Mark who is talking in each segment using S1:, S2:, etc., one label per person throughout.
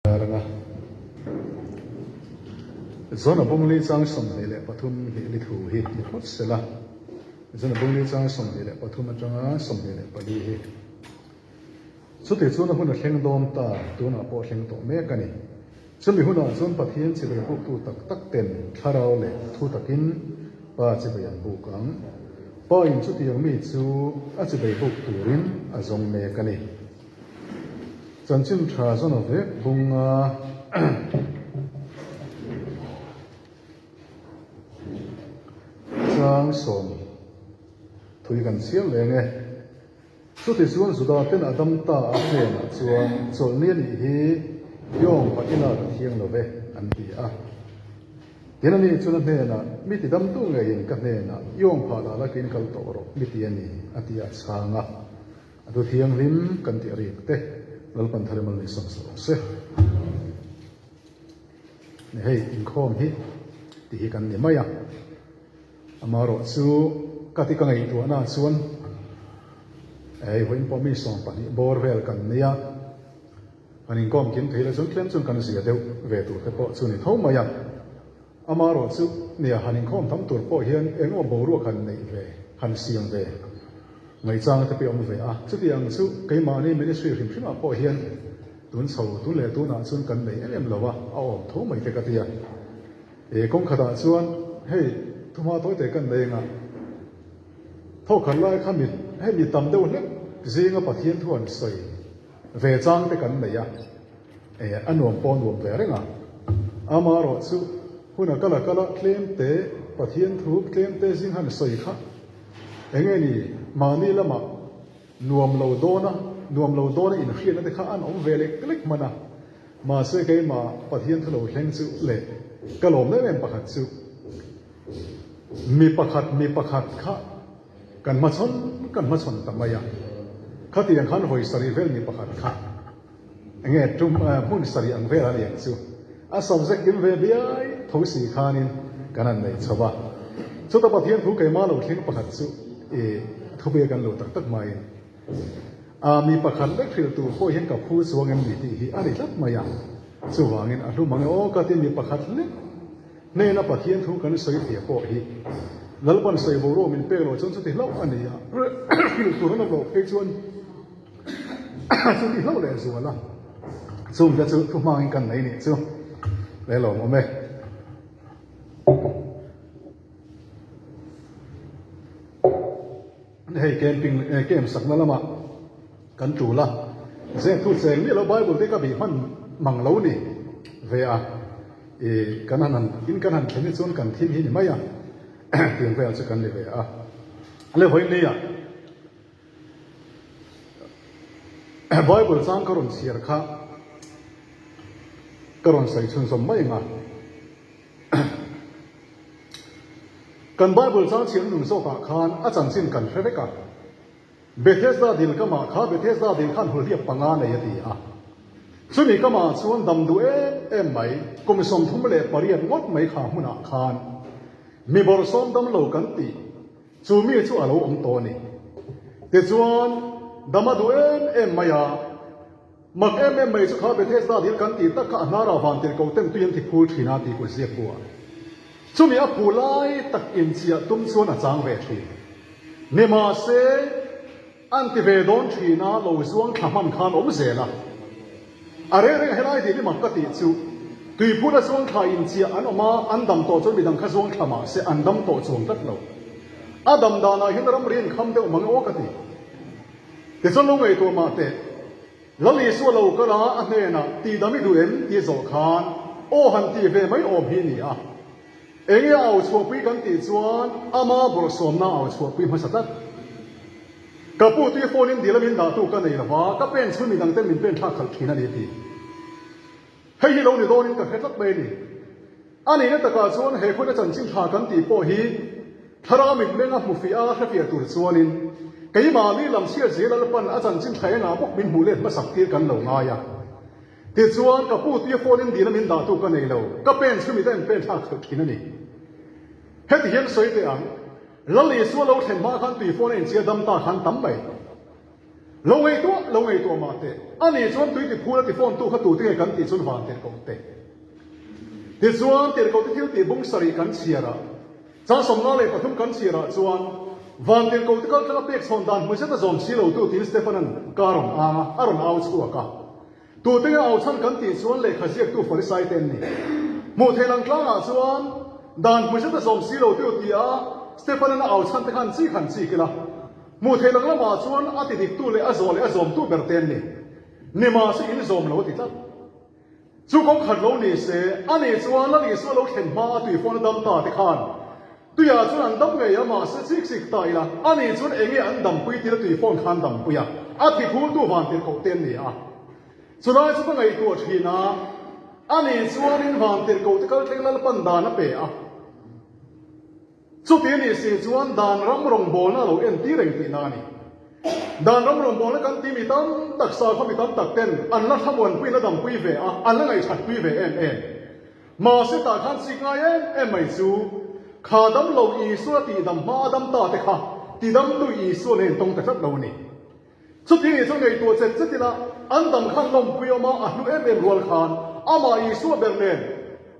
S1: Ranga Zona Bungli chang 23 hnih ni thu hi ni phawt sela, Zona Bungli chang 23 atanga 24 hi. Chuti chuan a hun a thleng dawn ta, tunah pawh a thleng tawh mek a ni. Chumi hunah chuan Pathian chibai buktu tak tak ten thlarau leh thu takin Pa chibai an buk ang. Pa in chutiang mi chu a chibai buk turin a zawng mek a ni. Chanchin tha zawn a vek bunga chang sawm thui kan chhiar leng e. Chuti chuan Juda ten a dam ta a hnenah chuan chawlhni a nih hi Yawng pa ila ka thiang lo ve an ti a. Tin ani chuan a hnenah mi ti damtu ngeiin ka hnenah Yawng phah lah lakin kal tawh rawh mi ti a ni a ti a chhang a. A thu thianghlim kan tih a rik te Lalpan thar emaw ni sawm sawm rawh se. Ni hei inkhawm hi ti hi kan ni mai a. Amaherawh chu ka ti ka ngaihtuahna ah chuan hei vawiin pawh mi 12 bawr vel kan nia. Kan inkawm kim thei la chuan tlem chuan kan zia deuh ve tur te pawh chu ni tho mai a. Amaherawh chu nia han inkhawm tam tur pawh hian eng emaw boruak han neih ve, han siam ve ngaihchang te pawh awm ve a. Chutiang chu keimahni ministry hrim hrimah pawh hian tun chho tun leh tunah chuan kan nei em em lo a, a awm tho mai te ka ti a. E kawng khatah chuan hei thuma tawi te kan nei anga thawkhat lai kha mi hei mi tam deuh hlek zinga Pathian thu an sawi ve chang te kan nei a. E, a nuam pawh a nuam ve reng a. Amaherawh chu hun a kal a kal a, tlem te Pathian thu tlem te zing han sawi kha eng nge ni mahni lamah nuam lo dawn a, nuam lo dawn a inhriatna te kha an awm ve lek lek hman a. Mahse keimah Pathian thu lo thleng chu leh ka lawm em em pakhat chu mi pakhat mi pakhat kha kan hmachhawn kan hmachhawn ta mai a. Khatiang khan vawi sarih vel mi pakhat kha Enge tum hmun sarih ang vel a ni ang chu. A subject kim ve biai tho si khanin kan han nei chho va. Chuta Pathian thu keimah lo thleng pakhat chu i thupui a kan lo tak tak maiin a mi pakhat lek hrilh tur pawh hian ka phu chuang em ni tih hi a ni tlat mai a. Chuvangin a hlum ang e aw ka ti mi pakhat lek hnena Pathian thu kan sawi thei pawh hi Lalpan sawi boruak min pek loh chuan chuti hlauh a ni a. Hrilh tur an awm loh phei chuan Chu ti hlauh leh zual a, chung te chu thu hmangin kan nei nih chu le lawm awm e. Hei camping camp sakna lamah kan tul a, zeng thu cheng miah lo Bible te ka bih hman mang lo ni ve a, ih kan han han in kan han thlen hi chuan kan thim hi ni mai a, tiang vel chu kan ni ve a. Le vawiin nia. Bible chang ka rawn chhiar kha ka rawn sawi chhunzawm mai ang a. Kan Bible chang chhiar nung zawkah khan a chanchin kan hre vek a. Bethesda dil kamah kha Bethesda dil khan hulhliap panga nei a ti a. Chumi kamah chuan dam duh em em mai kum 38 ngawt mai kha hmunah khan mi bawrhsawm dam lo kan tih Chu mi chu a lo awm tawh a ni. Tichuan, dam a duh em em mai a. Mak em em mai chu kha Bethesda dil kan tih tak kha a hnarah vantirhko ten tui an ti phul thin a tih kut ziak buah. Chumi a phu lai tak inchiah tum chuan a chang ve thin. Nimahse, An ti ve dawn thin a, lo zuang thla hman khan awm zel a. A reng reng helai dil i mak ka tih chu, tuiphut a zuang thla in chiah an awm a, an dam tawh chuan midang kha zuang thla mah se an dam tawh chuang tlat lo. A dam danah hian ramri an kham deuh mang e aw ka ti. Tichuan lo ngaihtuah mah teh, Lal Isua lo kal a, a hnenah tihdam i duh em tih zawh khan aw han tih ve mai awm hi ni a. Enge a au chhuahpui kan tih chuan ama bawrhsawmna a au chhuahpui hmasa tlat. Ka pu tui phone in dil a min dahtu ka nei lova, ka pen chhun midang ten min pen thlak khalh thin a ni ti. Hei hi lo ni dawnin ka hre tlat mai a ni. A nihna takah chuan he khuaina chanchin tha kan tih pawh hi thlarau mitmeng a hmu fiah a hrefiah tur chuanin keimahni lam chhiat zel Lalpan a chanchin tha engah bawk min hmuh let hmasak tir kan lo ngai a. Tichuan, ka pu tia phone in dil a min dahtu ka nei lo, ka pen chu miten pen thlak khalh thin a ni. Heti hian sawi teh ang, Lal Isua lo thlen hma khan tui phone a inchhia dam ta khan tam mai. Lo ngaihtuah, lo ngaihtuah mah teh. Ani chuan tui ti phul a ti phone tu kha tute nge kan tih chuan van tirhkoh te. Tichuan tirhkoh te thil tih bung sarih kan chhiar a, chang 53 kan chhiar ah chuan van tirhkoh te kal tlang a pek chhawn dan hmu zet a zawm si lo tu tiin Stephen-a'n ka rawn ang a, a rawn au chhuak a. Tute nge au chhan kan tih chuan lehkha ziaktu Farisai te an ni. Hmuh theih lang tlangah chuan dan hmu zet a zawm si lo tu tia Stephen-a'n a au chhan te khan chik han chik ila. Hmuh theih lang lamah chuan a ti diktu leh a zawh leh a zawmtu ber te an ni. Nimahse in zawm lo a ti tlat. Chu kawng khat lo ni se, ani chuan Lal Isua lo thlen hma a tuifawn a dam ta te khan tuiah chuan an dam ngei a, mahse chik chik ta ila, ani chuan enge an dampui tir a tuifawn khan dampui a, a thi phultu van tirhkoh te an ni a. Chulai chu ka ngaihtuah thin a, ani chuanin van tirhkoh te kalthleng Lalpan dan a pe a. Chuti a nih si chuan dan ram rawngbawlna a lo entir reng tihna a ni. Dan ram rawngbawlna kan ti mi tam tak, sakhaw mi tam tak ten an la thlamuanpui, la dampui ve a, an la ngaihṭhatpui ve em em. Mahse tah khan chik ngai em em mai chu kha dam lo Isua tihdam hma a dam ta te kha tidamtu Isua nen tawng ta tlat lo a ni. Chuti nih chuan ngaihtuah chet chet ila an dam khan lawmpui awm a, a hlu em em rual khan amah Isua ber nen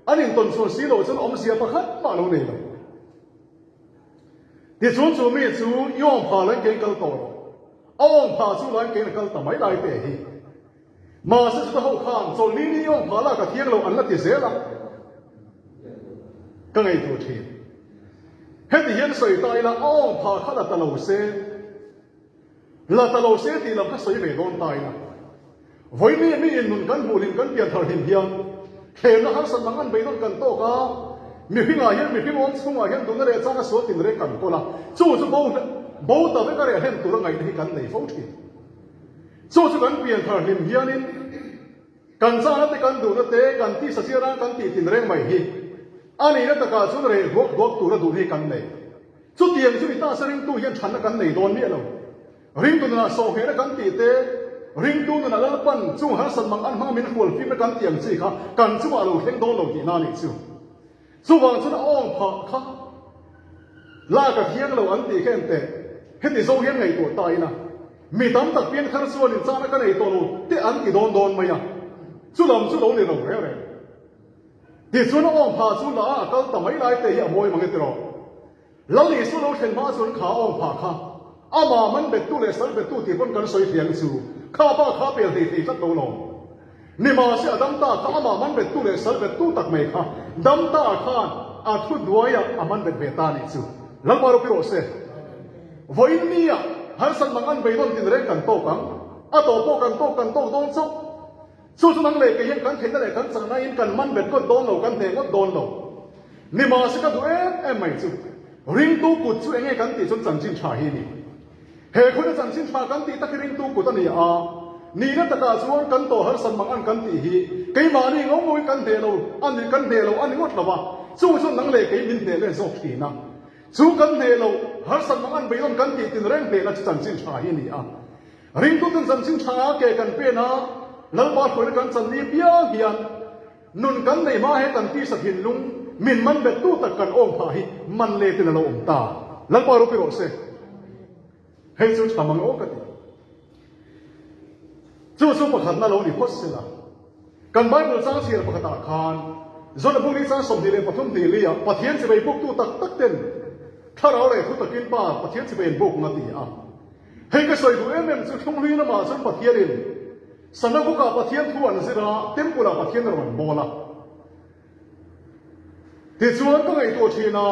S1: an intawn chhuan si loh chuan awmzia pakhat mah lo nei lo. Tichuan chu mi chu i awm phah lain kein kal tawh rawh, a awm phah chu lain kein a kal ta mai lai te hi. Mahse chuta ho khan chawlhni ni i awm phah lak a thiang lo an la ti zel a, ka ngaihtuah thin. Heti hian sawi ta ila a awm phah kha la ta lo se, La ta lo se tih lam kha sawi ve dawn ta ila. Vawiin mi in nun kan hmuh hlim kan pian thar hlim hian thlemna harsat mang an beidawn kan tawk a, mihringah hian mihring awm chhungah hian duhna leh chang a sual tinreng kan kawl a, chu chu bo bo ta vek a reh hlen tur a ngaihna hi kan nei fo thin. Chu chu kan pian thar hlim hianin kan chana te kan duhna te kan tisa chiar ang kan tih tinreng mai hi a nihna takah chuan reh duak duak tur a duhna hi kan nei. Chutiang chu ni ta se ringtu hian chhanna kan nei dawn miah lo. Ringtu nunah sawhhehna kan tih te, ringtu nunah Lalpan chung harsat mang an hmanga min hrual fimna kan tih ang chi kha kan chungah a lo thleng dawn lo tihna a nih chu. Chuvang chuan a awng phah kha lak a thiang lo an tih kha enteh heti zo hian ngaihtuah ta ila mi tam tak piangthar chuanin chana ka nei tawh lo te an ti dawn dawn mai a, chulam chu lo ni lo reng reng. Tichuan a awm phah chu la a a kal ta mai lai te hi a mawi mang e tiraw. Lal Isu lo thlen hma chuan kha a awm phah kha amah man bettu leh sal bettu tih pawn kan sawi thiang chu kha pa kha pel thei thei tlat lo lawm. Nimahse a dam ta kha amah man bettu leh sal bettu tak mai kha dam ta khan a thu hnuaiah a man bet ve ta nih chu. Lalpa ropui rawh se. Vawiin nia harsat mang an beidawn tinreng kan tawk ang. A tawh pawh kan tawk kan tawk dawn chauh. Chu chu nang leh kei hian kan theihna leh kan chakna in kan man bet ngawt dawn lo, kan hneh ngawt dawn lo. Nimahse ka duh em em mai chu, ringtu kut chu enge kan tih chuan chanchin tha hi a ni. He khawina chanchin tha kan tih tak hi ringtu kut a ni a, nihna takah chuan kan tawh harsat mang an kan tih hi keimahni ngo ngawin kan hneh lo a ni, kan hneh lo a ni ngawt lo a, chung chuan nang leh kei min hneh len zawk thin a. Chu kan hneh lo, harsat mang an beidawn kan tih tinreng hnehna chu chanchin tha hi a ni a. Ringtuten chanchin tha a ke kan pen a, Lalpa hruaina kan chan ni piang hian nun kan nei hma he kan tisa thinlung min man bettu tak kan awm phah hi man letin a lo awm ta. Lalpa ropui rawh se. Hei chu tha mang aw ka ti. Chu chu pakhatna lo ni phawt sela. Kan Bible chang chhiar pakhatah khan Jona buk ni chang 23 hnih li ah Pathian chivei buktu tak tak ten thlarau leh thu takin Pa Pathian chivei an buk nga ti a. Hei ka sawi duh em em chu Thlunghlui lamah chuan Pathianin Synagogue-ah Pathian thu an zir a, Temple-ah Pathian rawn an bawl a. Tichuan ka ngaihtuah thin a,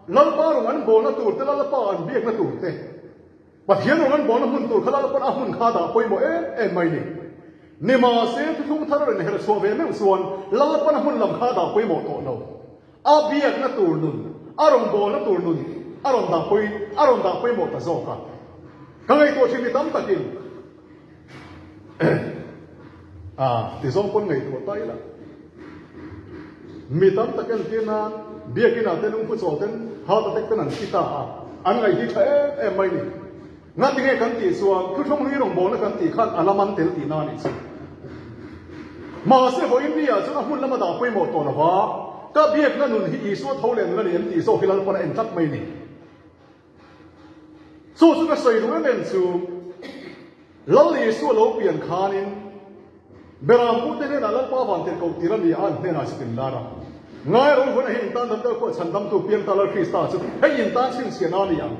S1: Lalpa rawn an bawlna tur te, Lalpa an biakna tur te, Pathian rawn an bawlna hmun tur kha Lalpa'n a hmun kha a dah pawimawh em em mai ni. Nimahse thuthlung thar a rawn herchhuah ve meuh chuan Lalpa'n a hmun lam kha a dah pawimawh tawh lo. A biakna tur nun, a rawngbawlna tur nun a rawn dah pawi, a rawn dah pawimawh ta zawk a. Ka ngaihtuah thin mi tam takin a ti zawng pawn ngaihtuah ta ila. Mi tam tak entir nan biakinah te lungphu chawl ten heart attack ten an thi ta a, an ngaih hi tha em em mai ni. Ngati nge kan tih chuan thuthlung hlui rawngbawlna kan tih khan a la man tel tihna a nih chu. Mahse vawiin ni ah chuan a hmun lama dah pawimawh tawh lova, ka biakna nun hi Isua tho leh nun a ni em tih zawk hi Lalpan a en tlat mai ni. Chu chu ka sawi duh em em chu. Lal Isua lo pian khanin Beram pute hnenah Lalpa vantirhkoh tir a ni a, an hnenah chu tin lar a. Ngai ro vuna hi intan dam deuh pawh chhandamtu piangta Lal Krista chu hei intan chhinchhiahna a ni ang.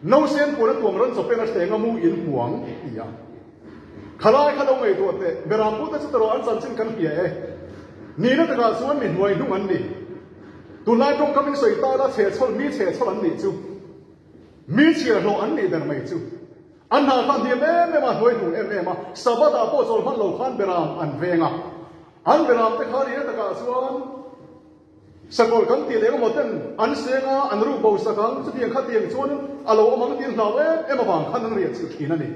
S1: Nausen puan a tuam ran chawpen a hreng a mu in hmu ang, ti a. Khalai kha lo ngaihtuah teh, Beram pute chu tawrh an chanchin kan hria e. Nihna takah chuan mi hnuai hnung an ni. Tunlai tawngkam in sawi ta ila chhehchhawl mi chhehchhawl an nih chu. Mi chhiarhlawh an nih ber mai chu. An hna kha hniam em em a, hnuai hnung em em a, Sabbath ah pawh chawl hman lo khan beram an veng a. An beram te kha nihna takah chuan sakawlh kan tih leh emaw ten an seng a, an ruk bo sak ang, chutiang khatiang chuan a lo awm ang tih an hlau em em avang khan an riah chilh thin a ni.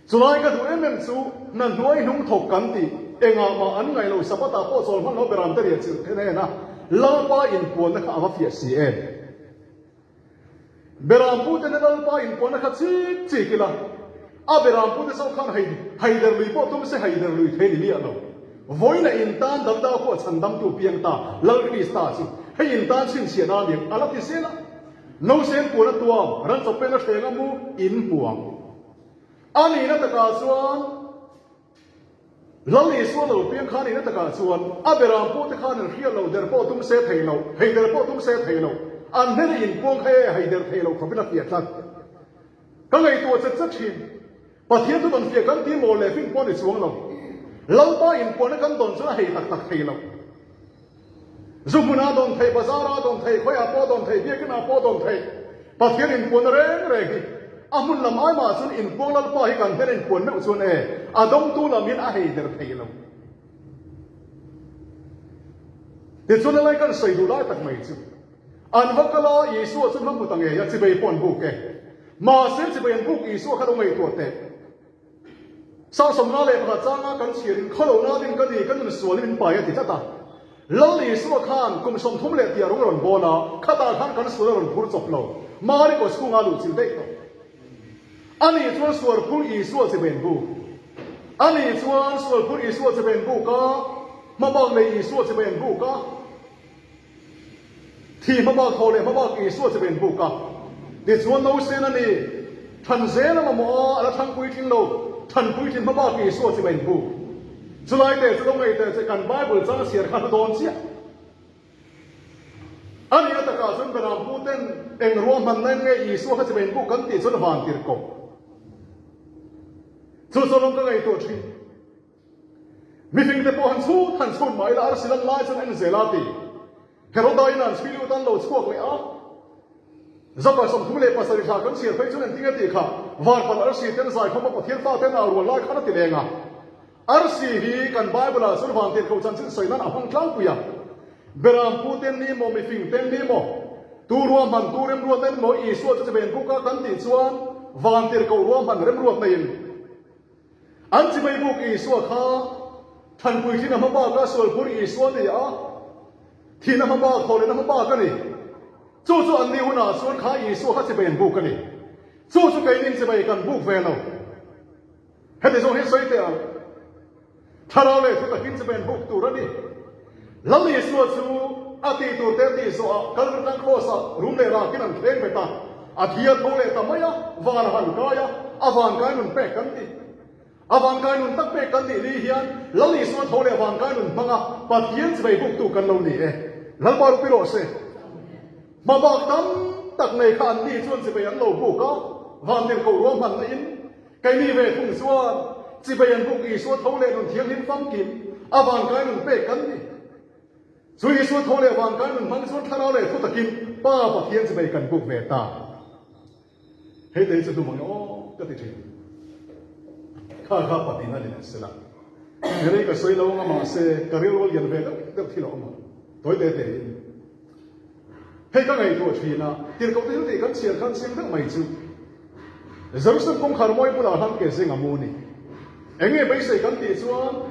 S1: Chulai ka duh em em chu hna hnuai hnung thawk kan tih engah mah an ngaih lo Sabbath ah pawh chawl hman lo beram te riah chilh then a en a, Lalpa inpuanna kha a va fiah si em? Beram pute na Lalpa inpuanna kha chik chik ila, a beram pute zawk khan hei haider lui pawh tum se haider lui thei ni miah lo. Vawiina intan Davida pawh chhandamtu piang ta Lal Krista chu hei intan chhinchhiahna a niang a la ti zel a. Nausen puan a tuam, ran chawpeng a hreng a mu in hmu ang. A nihna takah chuan. Lal Isua lo piang khan ina takah chuan a beram pawh te khan an hriat lo der pawh tum se thei lo, hei der pawh tum se thei lo, an hnena inpuang kha e hei der thei lo khawpin a fiah tlat. Ka ngaihtuah chet chet thin. Pathian chu dawn fiah kan ti maw leh fin pawh a ni chuang lo. Lalpa inpuanna kan dawn chuan a hei tak tak thei lo. Zu hmunah dawn theih, bazarah dawn theih, khawiah pawh dawn theih, biakinah pawh dawn theih, Pathian inpuanna reng reng hi a hmun lam ai mah chuan inpuang Lalpa hi kan hmel inpuan meuh chuan e, a dawngtu lam hian a hei der thei lo. Tichuan a lai kan sawi duh lai tak mai chu an va kal a, Isua chu hma hmu ta ngei a, chibei pawh an buk e. Mahse chibei an buk Isua kha lo ngaihtuah teh. 31 changa kan chhiarin khawlohna din ka ni, ka nun sualin min pai a ti tlat a. Lal Isua khan kum 30 leh tia rawng a rawn bawl a, khatah khan kan sual a rawn phur chawp lo, Mari kaw chhunga luh chilh daih tawh. Ani chuan sual phur Isua che ben buk. Ani chuan sual phur Isua che ben buk a, hmabak nei Isua che ben buk a. Thi hmabak thaw leh hmabak Isua chu ben buk a, tichuan nausen a ni. Than zel a mamawh a, a la thlang puitling lo. Than puitlin hmabak Isua chu ben buk. Chulai te chu lo ngei teh che kan Bible chang chhiar kha hlu dawn chiah. A nih a takah chuan Beram pu ten eng ruahmanna in nge Isua kha chu ben buk kan tih chuan van tirhkoh. Chu chu lawm ka ngaihtuah thin. Mifingte pawh han chhut han chhut mah ila arsi lan lai chuan en zel a ti. Heroda in an chhui lut an lo chhuak leh a. Zapa 37 thla kan chhiar phei chuan engtin nge tih kha varpal arsi ten zaikhawm a Pathian fa ten au rual lai khan a ti leng a. Arsi hi kan Bible ah chuan vantirhkoh chanchin sawi nan a hmang tlangpui a. Beram pu ten ni maw mifing ten ni maw tu ruahman tu remruat na in maw Isua chu chiben buk a kan tih chuan vantirhkoh ruahman remruat na in An chibai buk Isua kha thanpui thin a hma bak a, sualphur Isua a ni a, thihna hma bak, thawhlehna hma bak a ni. Chu chu an ni hunah chuan kha Isua kha chibai an buk a ni. Chu chu keinin chibai kan buk ve lo. Heti zawng hi sawi teh ang. Thlarau leh thutakin chibai an buk tur a ni. Lal Isua chu a tih tur te a tih zawhah Kalvari tlang Kraws-ah rum leh rakin an thleng bet a, a thi a tho leh ta mai a, van a han kai a, a van kai nun pek kan ti. A van kai nun tak pek kan tih ni hian Lal Isua tho leh van kai nun hmanga Pathian chibai buktu kan lo ni e. Lalpa rupi rawh se. Hmabak tam tak nei kha an ni chuan chibai an lo buk a, van tirhkoh ruahmanna in Keini ve thung chuan chibai an buk Isua tho leh nun thianghlim famkim a vankai nun pek kan ni. Chu Isua tho leh vankai nun hmang chuan thlarau leh thu takin Pa Pathian chibai kan buk ve ta. Hei te hi chu hnum ang e aw ka ti thin. Kha kha patin a ni leh sela. Rei ka sawi lo anga mahse ka rilru lian ve deuh deuh thil a awm a. Tawi te te in. Hei ka ngaihtuah thin a, tirhkoh te chu tih kan chhiar khan chiang deuh mai chu. Jerusalem kawngkhar mawi bulah hlan ke zing a mu ni. Eng nge beisei kan tih chuan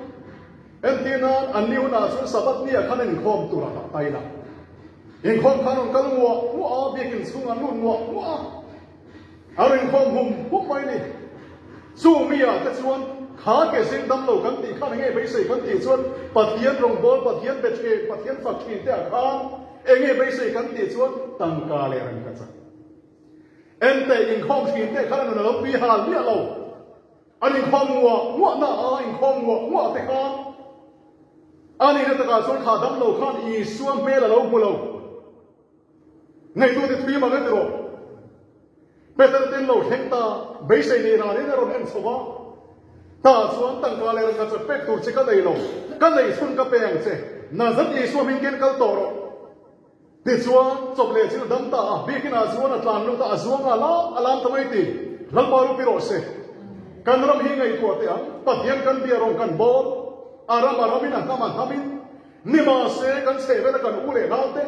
S1: entir nan an ni hunah chuan Sabbath ni ah khan an inkhawm tur a dah ta ila. Inkhawm khan rawn kal nguah nguah a, biakin chhungah an lut nguah nguah a. A rinkhawm hum hum mai ni. Chung mi ah te chuan kha ke zing dam lo kan tih khan enge beisei kan tih chuan Pathian rawngbâwl, Pathian be thin, Pathian fak thin te ah khan enge beisei kan tih chuan tangka leh rangkachak. Enteh inkhawm thin te khan a nun a lo pi hal miah lo. An inkhawm nguah nguah na a inkhawm nguah nguah te khan a nihna takah chuan kha damlo khan Isua hmel a lo hmu lo. Ngeitu ti thui mang e ti rawh. Peter ten lo thleng ta, beisei nei ranin a rawn en chho va. Tah chuan tangka leh rangka chat pek tur che ka nei lo, ka nei chhun ka pe ang che, Nazareth Isua hming ken kal tawh rawh. Tichuan, chawp leh chil dam ta a, biakinah chuan a tlan lut a, a zuang a lam a lam ta mai ti, Lalpa rupi rawh se. Kan ram hi ngaihtuah teh ang, Pathian kan bia rawng kan bawl, a ram a ramin a hnam a hnamin, nimahse kan chheh vela kan u leh nau te,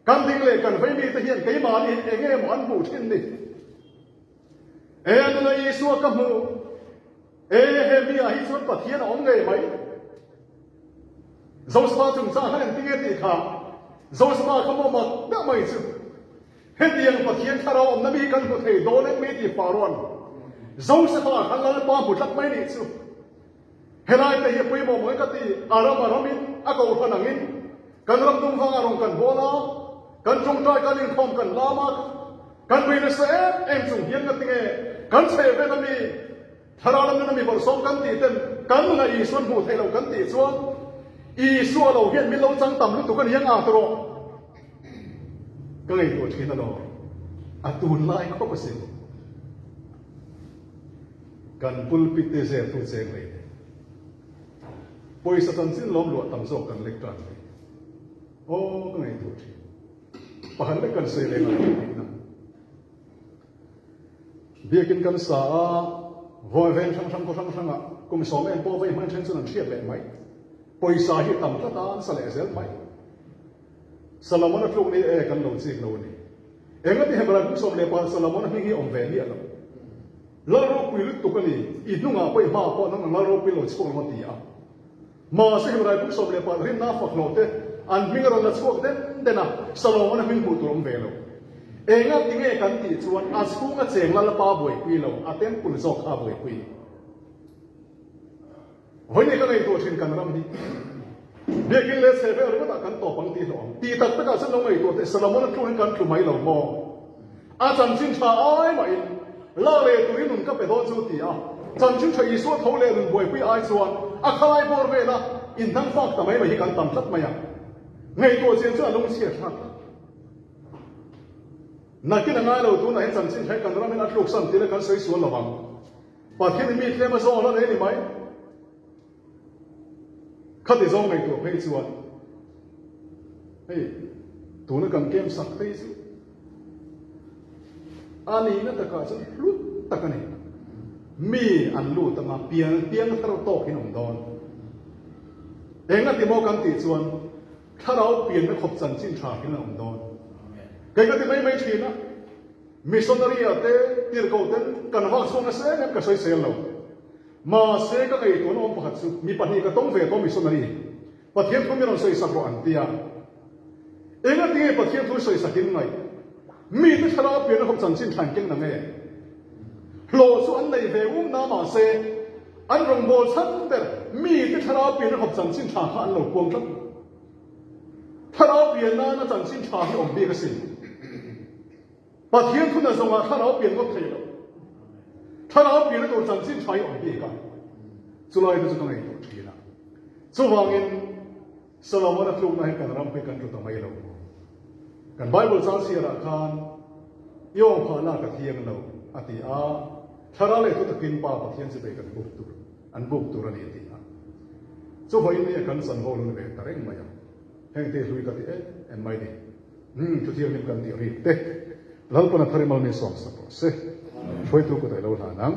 S1: kan ding leh kan vei mite hian keimahni hi eng emaw an hmuh thin ni. E a nuna Isua ka hmu, e he mi ah hi chuan Pathian a awm ngei mai. Josefa chungchang khan engtinge tih kha Josefa kha maw mak deuh mai chu hetiang Pathian thlarau awmna mi hi kan hmu thei dawn em mi tih Pharaoh-an Josefa khan Lalpa hmu tlat mai nih chu. Helai te hi a pawimawh mai ka ti, a ram a ramin, a kohhran angin kan ram dung vangah rawn kan bawl a, kan tawngtai kan inkhawm kan lam a, kan bei nasa em em chung hian nga tinge kan chheh vel ami thlarau lam nuna mi bawlhsawm kan tih ten kan nunah Isuan hmuh theih loh kan tih chuan Isua lo hian min lo chang tam lutuk a ni ang a tawh ka ngaihtuah thin alawm a tunlai khawp asin. Kan pulpit te zertu cheng lei te. Pawisa chanchin lawm luah tam zawk kan lek tan hi. Aw ka ngaihtuah thin. Pakhat lek kan sawi leng a tih tihna. Biakin kan sa a, vawi veng hrang hrang khaw hrang hrangah kum sawm em pawh vei hman then chuan an hriat leh mai. Pawisa hi tam tlat a an sa leh zel mai. Solomon a tluk ni e kan lo chik lo a ni. Engati Hebrai kum 18 Solomon hming hi awm ve miah lo. Lal ropui lutuk a ni, i hnungah pawh i hmaah pawh nang ang lal ropui lo chhuak lo a ti a. Mahse Hebrai kum 18 rinna fak hlawh te an hming a rawn la chhuak den den a, Solomon a hming hmuh tur awm ve lo. Engati nge kan tih chuan a chhunga cheng Lalpa buaipui lo, a temple zawk kha a buaipui. Vawiin ka ngaihtuah thin kan ram hi biakin leh chhe vel ringawtah kan tawp ang tih hlawh ang. Tih tak takah chuan lo ngaihtuah teh Solomon a tlu in kan tlu mai lo maw? A chanchin tha ai mahin la leh turin nun ka pe dawn chu ti a, chanchin tha Isua tho leh nun buaipui ai chuan a khalai bawr vela inhnang fak ta mai mai hi kan tam tlat mai a. Ngaihtuah chian chu a lungchhiat thlak tlat. Nakin a ngai lo tunah hian chanchin tha hi kan ramin a tluksan tih la kan sawi sual lo ang. Pathian in mi tlem a zawng la nei ni mai. Khati zawng ngaihtuah phei chuan hei tuna kan kem sak phei chu a nihna takah chuan hlut tak a ni. Mi an lut anga pian piang thar tawk in awm dawn. Engati maw kan tih chuan thlarau pianna khawp chanchin tha hin an awm dawn. Kei ka ti mai mai thin a. Missionary ah te tirhkoh ten kan vak chhuak nasa em em ka sawisel lo. Mahse ka ngaihtuahna awm pakhat chu mi pahnih ka tawng ve tawh missionary Pathian thu mi rawn sawisak rawh an ti a. Engati nge Pathian thu sawisak in ngaih? Mite thlarau pianna ho chanchin thlain keng na nge? Hlawh chu an nei ve um na mahse an rawngbâwl chhan ber mite thlarau pianna ho chanchin tha kha an lo puang tlat. Thlarau pian nana chanchin tha hi awm bik asin. Pathian thuna zawngah thlarau pian ngawt thei lo. Thlarau pianna tur chanchin tha hi awm bik a. Chulai te chu ka ngaihtuah thin a. Chuvangin Solomon a tlukna hi kan ram hi kan tlu ta mai lo. Kan Bible chang chhiarah khan i awm phah lak a thiang lo a ti a, thlarau leh thutakin Pa Pathian chu bei kan buk tur. An buk tur a ni a ti a. Chuvangin nia kan chanvo lo ni ve ta reng mai a. Heng te hlui ka ti em em mai ni. Umm thuthianghlim kan tih rik te. Lalpan a thar i mal min sawm sak rawh se. Hruaitu kut a i lo hlan ang.